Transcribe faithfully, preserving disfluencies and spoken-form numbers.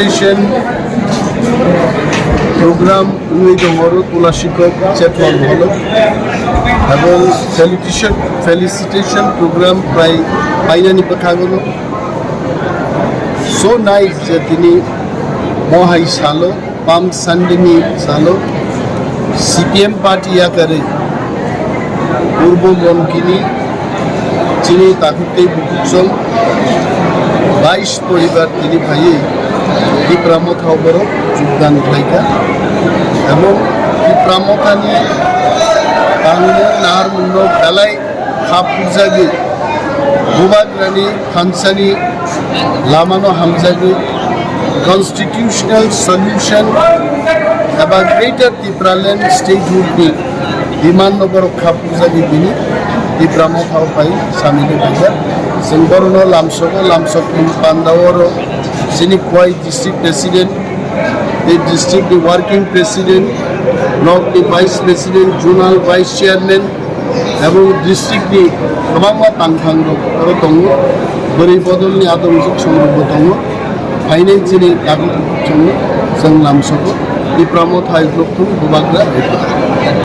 Felicitation program wngwi tongo oro Tulashikok Chetwal Hall o. Abo felicitation, felicitation program bai painani bwkhago no. So nice je tini mohai salo, Palm Sunday ni salo C P M party yakarwi Purbo Monkini chini takhuk tei bukhuk song bais poribar tini phaiwi Tipra Motha o borok jogdan khlaikha. Abo Tipra Motha ni tangmung naharmung no belai khapurjagwi, Bubagrani thansani lamano hamjagwi, constitutional solution eba Greater Tipraland Statehood ni demand no borok khapurjagwi bini Tipra Motha o phai samino khaijak. Chwng borokno lamsogo, lamsokni panda oro chini Khowai District President, tei district ni working president, block ni vice president, zonal vice chairman, abo district ni kwbangma tangthang rok oro tongo, bwrwi bodol ni adong jwk song rok bo tongo, phainai chini dabu chwng, chwng lamsogo, Tipra Motha hai rok thung bubagra.